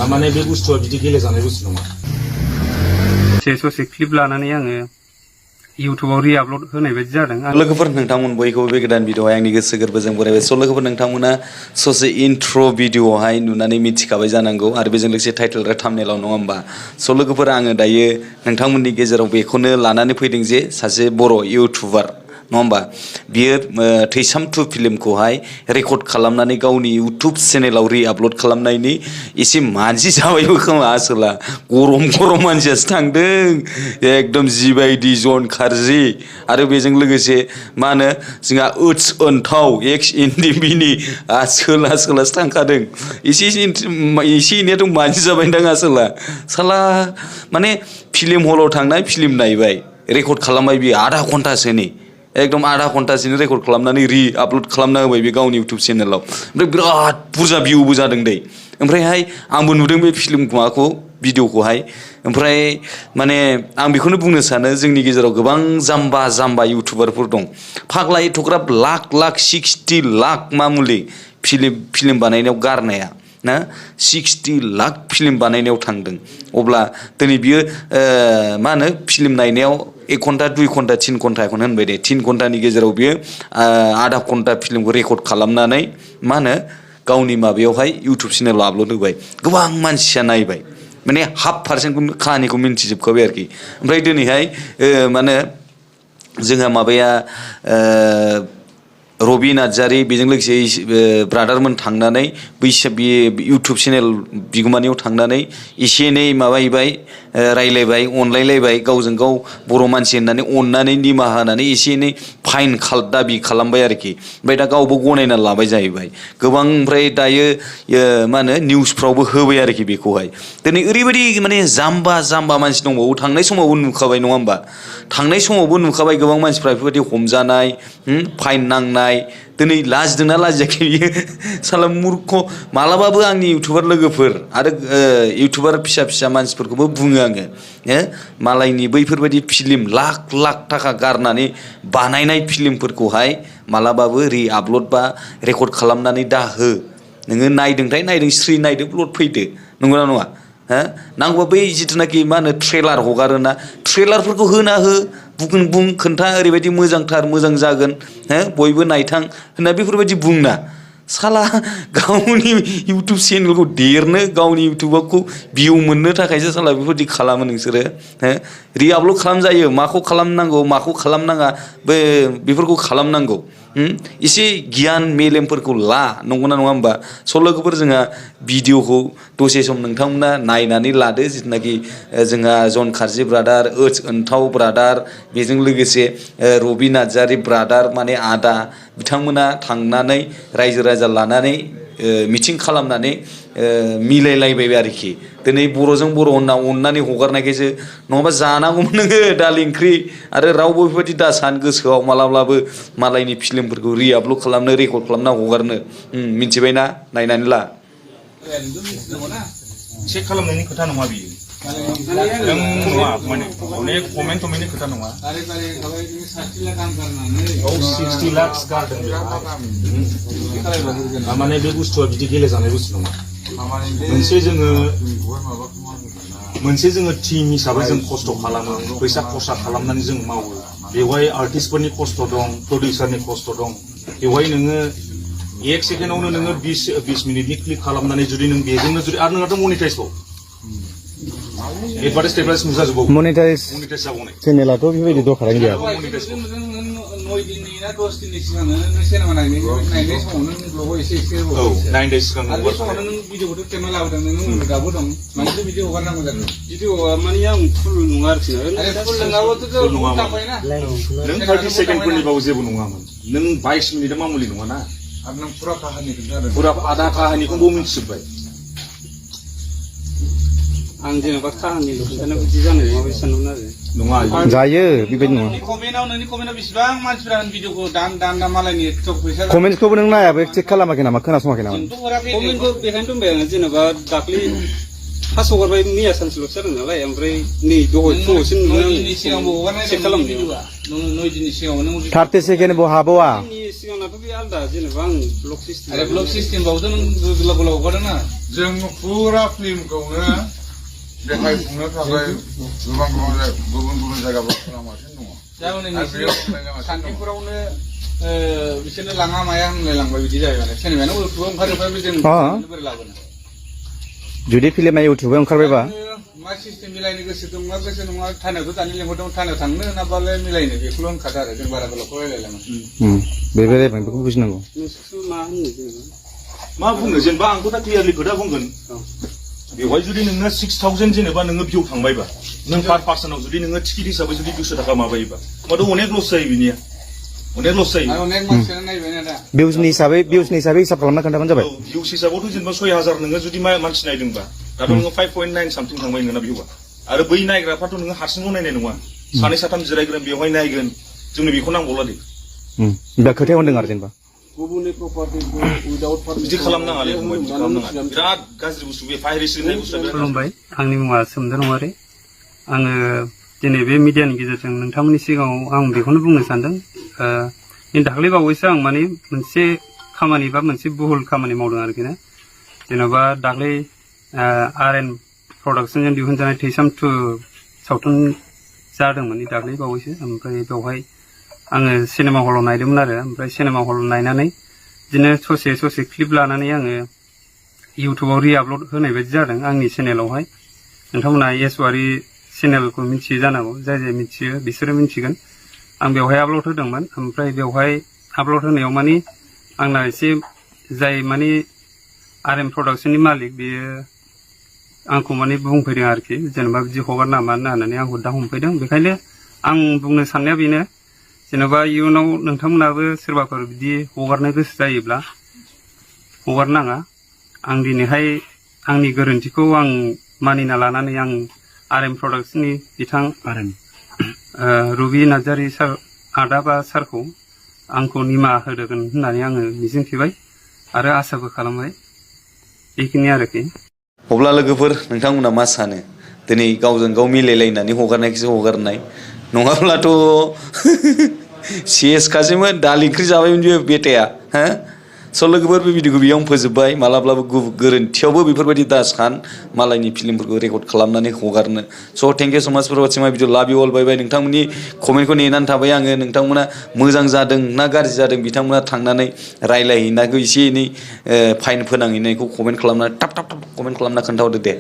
माने बे बुस्थुआ बिदि गेलेजानाय बुस्थु नङा ससे क्लिप लानानै आङो इउटुबाव रि-आपल'ड होनाय बायदि जादों लोगोफोर नोंथांमोन बयखौबो बे गोदान भिडिअ'आवहाय आंनि गोसो गोरबोजों बरायबाय स' लोगोफोर नोंथांमोना ससे इन्ट्र' भिडिअ'आवहाय नुनानै मिथिखाबाय जानांगौ आरो बेजों लोगोसे टाइटेल आरो थाम्बनेइलाव नङा होमबा स' लोगोफोर आङो दायो नोंथांमोननि गेजेराव बेखौनो लानानै फैदों जे सासे बर' इउटुबार नङा होमबा बियो थैसाम 2 फिल्मखौहाय रेकर्ड खालामनानै गावनि इउटुब चेनेलाव रि-आपल'ड खालामनायनि एसे मानसि जाबायबो खोमा आसोला गरम मानसियासो थांदों एकदम जिबायदि जन खारजि आरो बेजों लोगोसे मा होनो जोंहा ओट्स ओन्थाव एक्स इन्दिबिनि आसोलासो थांखादों एसे एनैयाथ' मानसि जाबायदां आसोला साला माने फिल्म हलाव थांनाय फिल्म नायबाय रेकर्ड खालामबाय बियो आधा घन्टासोनि एकदम आधा घन्टासोनि रेकर्ड खालामनानै रि-आपल'ड खालामना होबाय बे गावनि इउटुब चेनेलाव ओमफ्राय बिराद बुरजा भिउबो जादों दै ओमफ्रायहाय आंबो नुदों बे फिल्म माबाखौ भिडिअखौहाय ओमफ्राय माने आं बेखौनो बुंनो सानो जोंनि गेजेराव गोबां जाम्बा इउटुबारफोर दं फाग्ला एथ'ग्राब लाख 60 लाख मामुलि फिल्म बानायनायाव गारनाया ना 60 लाख फिल्म बानायनायाव थांदों अब्ला दिनै बियो मा होनो फिल्म नायनायाव 1 घन्टा 2 घन्टा 3 घन्टाखौनो होनबाय दे 3 घन्टानि गेजेराव बियो आधा घन्टा फिल्मखौ रेकर्ड खालामनानै मा होनो गावनि माबायावहाय इउटुब चेनेलाव आपल'ड होबाय गोबां मानसिया नायबाय माने हाफ% खाहानिखौ मिन्थिजोबखाबाय आरोखि ओमफ्राय दिनैहाय माने जोंहा माबाया रबि नार्जारि बेजों लोगोसे ब्रादारमोन थांनानै बे इउटुब चेनेल बिगोमानियाव थांनानै एसे एनै माबाहैबाय रायलायबाय अनलायलायबाय गावजों गाव बर' मानसि होननानै अननानै निमाहा होनानै एसे एनै फाइन दाबि खालामबाय आरोखि ओमफ्राय दा गावबो गनायना लाबाय जाहैबाय गोबां ओमफ्राय दायो मा होनो निउसफ्रावबो होबाय आरोखि बेखौहाय दिनै ओरैबायदि माने जाम्बा मानसि दंबावो थांनाय समावबो नुखाबाय नङा होमबा थांनाय समावबो नुखाबाय गोबां मानसिफ्रा बेफोरबायदि हमजानाय फाइन नांनाय दिनै लाजिदोंना लाजियाखै बियो साला मुर्ख मालाबाबो आंनि इउटुबार लोगोफोर आरो इउटुबार फिसा मानसिफोरखौबो बुङो आङो मालायनि बैफोरबायदि फिल्म लाख थाखा गारनानै बानायनाय फिल्मफोरखौहाय मालाबाबो रि-आपल'ड बा रेकर्ड खालामनानै दाहो नोङो नायदों स्रि नायदो लड फैदो नंगौना नङा नांगौबा बै जिथुनाखि मा होनो ट्रेलार हगारोना ट्रेलारफोरखौ होना हो बुं खोन्था ओरैबायदि मोजांथार मोजां जागोन बयबो नायथां होनना बेफोरबायदि बुंना साला गावनि इउटुब चेनेलखौ देरनो गावनि इउटुबखौ भिउ मोननो थाखायसो साला बेफोरबायदि खालामो नोंसोरो रि-आपल'ड खालामजायो माखौ खालामनांगौ माखौ खालामनाङा बेफोरखौ खालामनांगौ एसे गियान मेलेमफोरखौ ला नंगौना नङा होमबा स' लोगोफोर जोंहा भिडिअखौ दसे सम नोंथांमोना नायनानै लादो जिथुनाखि जोंहा जन खारजि ब्रादार ओट्स ओन्थाव ब्रादार बेजों लोगोसे रबि नार्जारि ब्रादार माने आदा बिथांमोना थांनानै रायजो राजा लानानै मिटिं खालामनानै मिलायलायबाय आरोखि दिनै बर'जों बर' होनना अननानै हगारनायखायसो नङाबा जानांगौमोन नोङो दालि ओंख्रि आरो रावबो बेफोरबायदि दा सान गोसोआव मालाब्लाबो मालायनि फिल्मफोरखौ रि-आपल'ड खालामनो रेकर्ड खालामना हगारनो मिथिबायना नायनानै ला चेक खालामनायनि खोथा नङा बियो नों नङा माने अनेक कमेन्ट खोथा नङा 60 लाख गारदों माने बे बुस्थुआ बिदि गेलेजानाय बुस्थु नङा मोनसे जोङो टिम हिसाबै जों खस्थ' खालामो फैसा खरसा खालामनानै जों मावो बेवहाय आर्टिस्टफोरनि खस्थ' दं प्रडिउसारनि खस्थ' दं बेवहाय नोङो 1 सेकेन्डआवनो नोङो 20 मिनिटनि क्लिक खालामनानै जुदि नों बेजोंनो जुदि आरो नोंहाथ' मनिटाइजबाव एडभार्टाइज नुजाजोबो मनिटाइज जाबावनाय चेनेलाथ' बेबायदि दरखारानो गैया 9 दिननि ना 10 दिननि सिगां नों सिनेमा नायनाय समाव नों ब्लगाव एसे 9 days सिगां आरो बे समाव नों भिडिअखौथ' खेबना लाबोदों नों दाबो दं मानोथो भिडिअ हगारनांगौ जादों भिडिअआ माने आं फुल नङा आरोखि आरो फुल नङाबाथ' थांबायना नों 30 सेकेन्डफोरनिबाबो जेबो नङामोन नों 22 मिनिटआ मामुलि नङाना आरो नों फुरा काहानि खोन्थादों फुरा आधा काहानिखौबो मिथिजोब्बाय आं जेनेबा काहानि खोन्थानो बिदि जानाय नङा बायदि सानदोंमोन आरो नङा जायो बेबायदि नङा नोंनि कमेन्टआव बेसेबां मानसिफ्रा भिडिअखौ दान मालायनि फैसा कमेन्टखौबो नों नायाबो चेक खालामाखै नामा खोनासङाखै नामा कमेन्टखौ बेखायनो बुंबाय आङो जेनेबा दाख्लै फार्स्ट हगारबाय मैया सानसेल'सो जादों नालाय ओमफ्राय नै दहाय फुङावसो नुदों नय दिननि सिगांबो हगारनाय चेक खालामदों नय दिननि सिगाङाव नों 30 सेकेन्ड बो हाबावा सिगांनाथ' बे आलदा जेनेबा आं ब्लक सिस्टेम आरो ब्लक सिस्टेमबावथ' नों गोलाव गोलाव हगारदों ना जों फुरा फिल्मखौनो देखायफुंनो थाखाय गुबुन गुबुन जायगाफ्राव खालामगासिनो दङ सान्तिपुरावनो बिसोरनो लाङा माया होनलायलांबाय बिदि जाबाय माने सिनेमायानो इउटुबाव ओंखारोबा जों बोरै लाबोनो जुदि फिल्मा इउटुबाव ओंखारबायबा मा सिस्टेम मिलायनो गोसो दंना गोसो नङा थानायावथ' दानि लेंहरदों थानायाव थांनो ना बालाय मिलायनो बेखौल' होनखादो आरो जों बारा गोलावखौ रायलायलामोन बे रायलायबाय बेखौ बुजिनांगौ नोंसोर मा होनो जेनेबा मा बुंनो जेनेबा आंथ' दा क्लियारलि खोथा बुंगोन बेवहाय जुदि नोङो 6000 जेनेबा नोङो भिउ थांबायबा नों पार पार्सनाव जुदि नोङो टिकेट हिसाबै जुदि 200 थाखा माबायोबा होमबाथ' अनेक लस जायो बिनिया अनेक लस जायो आरो अनेक मानसियानो नायबाय ना दा भिउसनि हिसाबै हिसाब खालामना खोन्थाबानो जाबाय भिउस हिसाबावथ' जेनेबा 6000 नोङो जुदि मानसि नायदोंबा दाथ' नोङो 5.9 सामथिं थांबाय नोंना भिउआ आरो बै नायग्राफ्राथ' नोङो हारसिंल' नायनाय नङा सानै साथाम जिरायगोन बेवहाय नायगोन जोंनो बेखौ नांबावला दे दा खोथायाव होनदों आरो जेनेबा गुबुननि प्रपार्टिखौ उइदाउट बिदि खालामनाङालै फंबाय बिदि खालामनाङा बिराद गाज्रि बुस्थु बे पाइरेसि होननाय बुस्थुआ खुलुमबाय आंनि मुङा सोमदोन औवारि आङो दिनै बे मिडियानि गेजेरजों नोंथांमोननि सिगाङाव आं बेखौनो बुंनो सानदों दाख्लै बावैसो आं माने मोनसे खामानि बा मोनसे बुहुल खामानि मावदों आरोखि ना जेन'बा दाख्लै RN प्रडाक्सनजों दिहुनजानाय थैसाम 2 सावथुन जादोंमोन दाख्लै बावैसो ओमफ्राय बेवहाय आङो सिनेमा हलाव नायदोंमोन आरो ओमफ्राय सिनेमा हलाव नायनानै बिदिनो ससे क्लिप लानानै आङो इउटुबाव रिआपलड होनाय बायदि जादों आंनि चेनेलावहाय नोंथांमोना येसवारि चेनेलखौ मिथियो जानांगौ जाय मिथियो बिसोरो मिथिगोन आं बेवहाय आपलड होदोंमोन ओमफ्राय बेवहाय आपलड होनायाव माने आंना एसे जाय माने RM प्रडाक्सननि मालिक बेयो आंखौ माने बुंफैदों आरोखि जेनेबा बिदि हगार नामा होननानै आंखौ दा हमफैदों बेखायनो आं बुंनो साननाया बेनो जेनेबा इयुनाव नोंथांमोनाबो सोरबाफोर बिदि हगारनो गोसो जायोब्ला हगारनाङा आं दिनैहाय आंनि गोरोन्थिखौ आं मानिना लानानै आं RM प्रडाक्सननि बिथां रुबि नार्जारि सार आदा बा सारखौ आंखौ निमाहा होदोगोन होननानै आङो मिजिंथिबाय आरो आसाबो खालामबाय बेखिनि आरोखि अब्ला लोगोफोर नोंथांमोना मा सानो दिनै गावजों गाव मिलायलायनानै हगारनायखौसो हगारनाय नङाब्लाथ' CS खासैमोन दालि ओंख्रि जाबायमोन बे बेटाया हो स' लोगोफोर बे भिडिअखौ बेयावनो फोजोबबाय मालाब्लाबो गोरोन्थियावबो बेफोरबायदि दा सान मालायनि फिल्मफोरखौ रेकर्ड खालामनानै हगारनो स' थेंक इउ स' माच फर वाचिं माय भिडिअ लाभ इउ अल बाय बाय नोंथांमोननि कमेन्टखौ नेनानै थाबाय आङो नोंथांमोना मोजां जादों ना गाज्रि जादों बिथांमोना थांनानै रायलायहैनायखौ एसे एनै फाइन फोनांहैनायखौ कमेन्ट खालामना थाब कमेन्ट खालामना खोन्थाहरदो दे